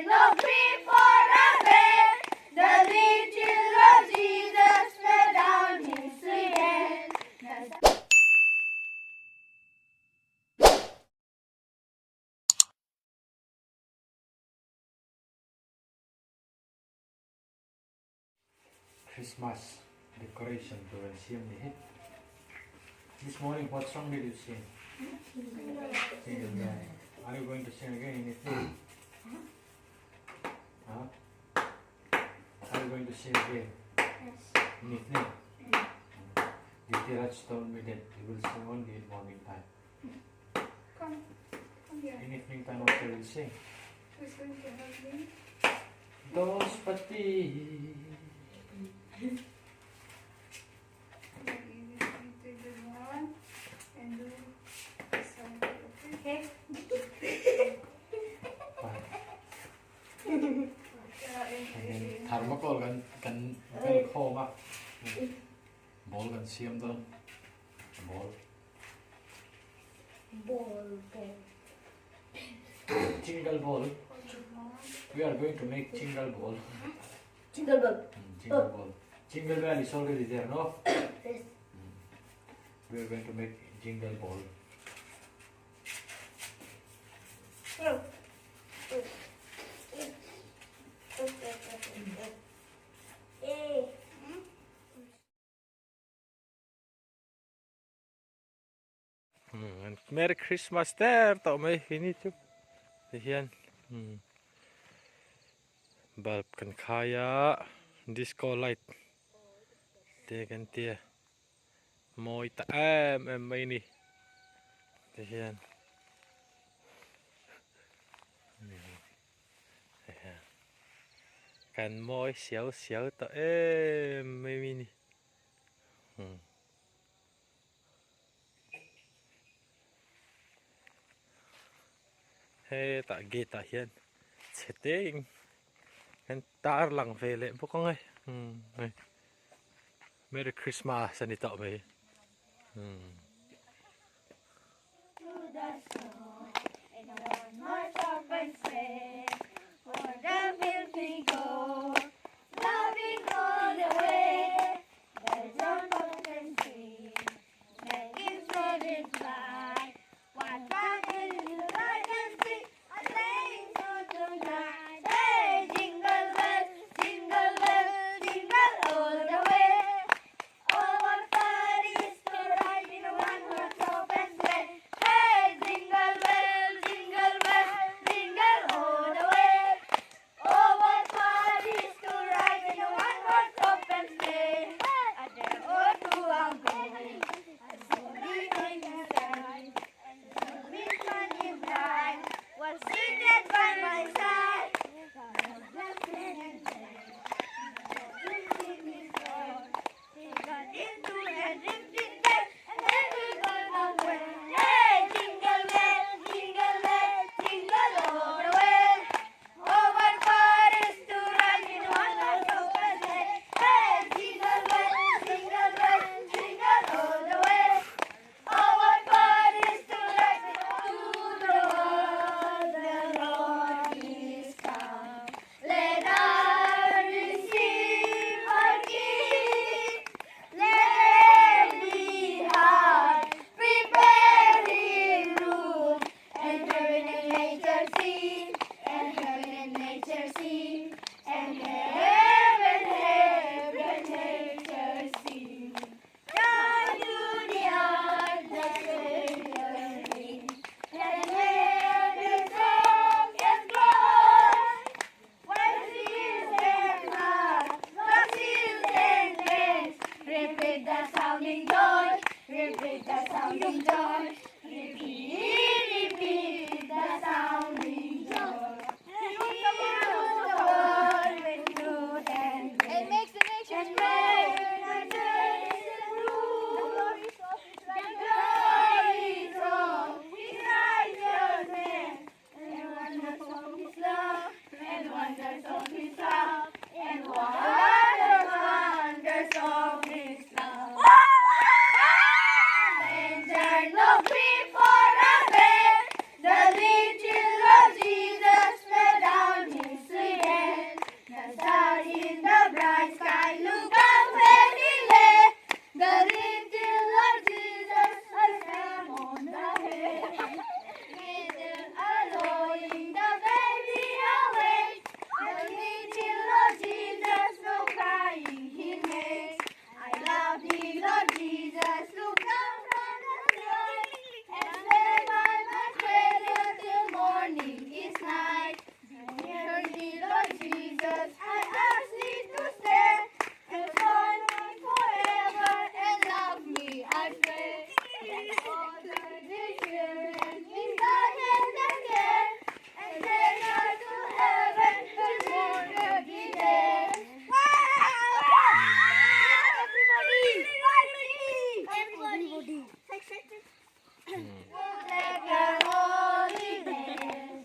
no grief for a bed. The little Lord Jesus lay down his sweet head. Christmas decoration tur an siam ni hi. This morning what song did you sing? Jingle bell. Are you going to sing again in evening? Huh? Are you going to sing again? Yes. In evening? Dhritiraj told me that he will sing only in morning time. Come. Come here. In evening time also he will sing. Who's going to help me? Dospati. You take this one and do this side, okay? Okay. Thermocol kan kan vel khawm a, ball kan siam dawn, ball. Ball, ball. Jingle ball. We are going to make jingle ball. Jingle bell. Jingle ball. Jingle bell is already there, no? Yes. We are going to make jingle ball. Oh. Hey. Merry Christmas der tawh mai hi ni chu tihian bulb kan khai a disco light te kan tia mawi ta em em mai a ni tihian kan mawi siau siau tawh em mai a ni. Hetah gate ah hian chhe te in kan tar lang ve leh bawk ang e umm hei merry christmas a ni tawh mai umm.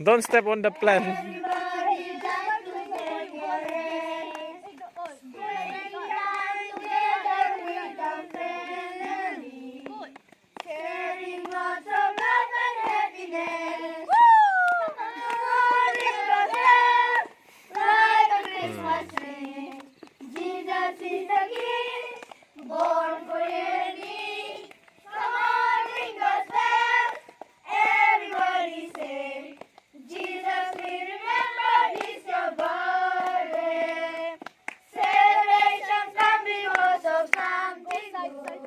Don't step on the plant. Everybody like to take a rest. Spending time together with our family. Sharing lots of love and happiness. Ring the bells like a Christmas tree. Jesus is the King, born for you and me. Come on, ring those bells. Everybody say, Jesus, we remember this your birthday. Celebration come because of something good.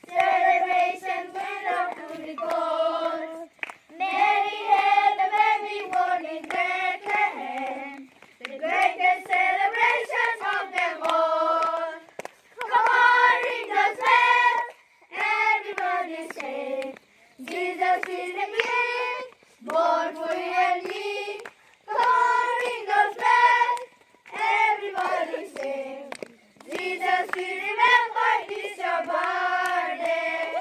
Celebration we love to rejoice. Mary had a baby born in Bethlehem. The greatest celebration of them all. Come on, ring those bells. Everybody say, Jesus is the King, born for you and me. Come on, ring those bells. Everybody say, Jesus, we remember this your birthday.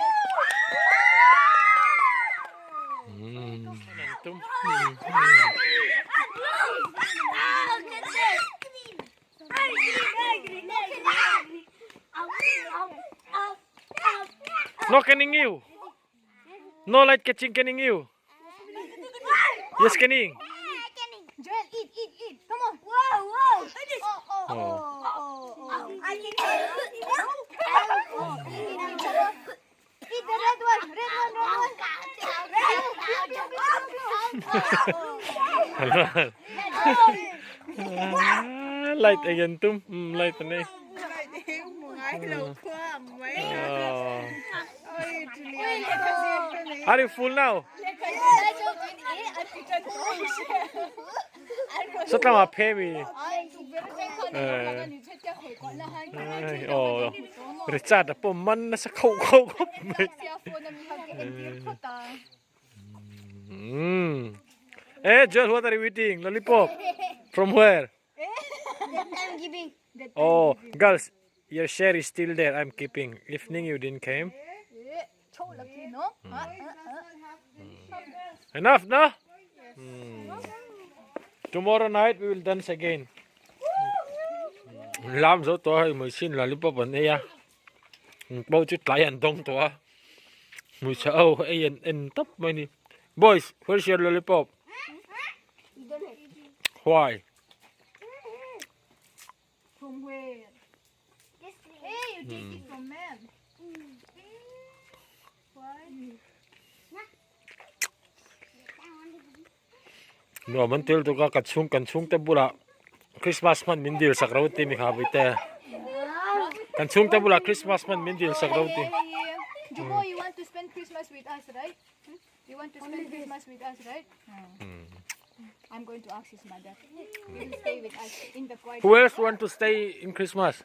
Tum. No kening you. No light catching kening you. Yes kening. Joel, eat, eat, eat. Come on. Whoa, whoa. Oh, oh, oh, oh, oh. Eat the red one, red one, red one. Red. Blue, blue, blue, blue. Light again tum. Light na eh. Oh. Are you full now? So tama phe mi. Oh. Richard po man na sa khau khau khop mai. Eh, Joel, what are you eating? Lollipop. From where? I'm giving. Oh, girls, your share is still there. I'm keeping. Evening you didn't came. Enough, no? Tomorrow night we will dance again. Lam zo to hai mui sin lollipop an ei a. Bao chu tlai an dawng tawh a. Mui chhe ho ei an en tawp mai ni. Boys, where's your lollipop? Why? From where? Hey, you take it from man. Why? Nuam an tel tuk a ka chhung kan chhung te bulah Christmas hman min dil sak ro ti mi kha vawi te. Kan chhung te bulah Christmas hman min dil sak ro ti. Jubo, you want to spend Christmas with us, right? You want to spend Christmas with us, right? I'm going to ask his mother. He will stay with us in the quiet. Who else want to stay in Christmas?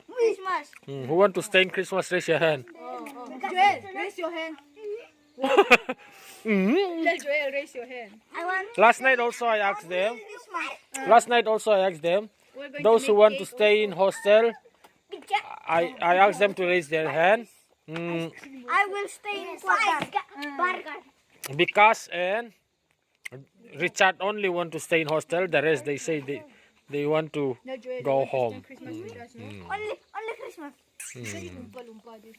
Christmas. Who want to stay in Christmas? Raise your hand. Joel, raise your hand. Tell Joel, raise your hand. I want Last night also I asked them. Christmas. Last night also I asked them. We're going Those to who make want to cake stay in hostel, I asked them to raise their hand. I will stay in quarter. Burger. Because and Richard only want to stay in hostel. The rest they say they want to No, Joel, you go want to home. spend Christmas with us, no? Only, only Christmas. Lumpa, lumpa, this.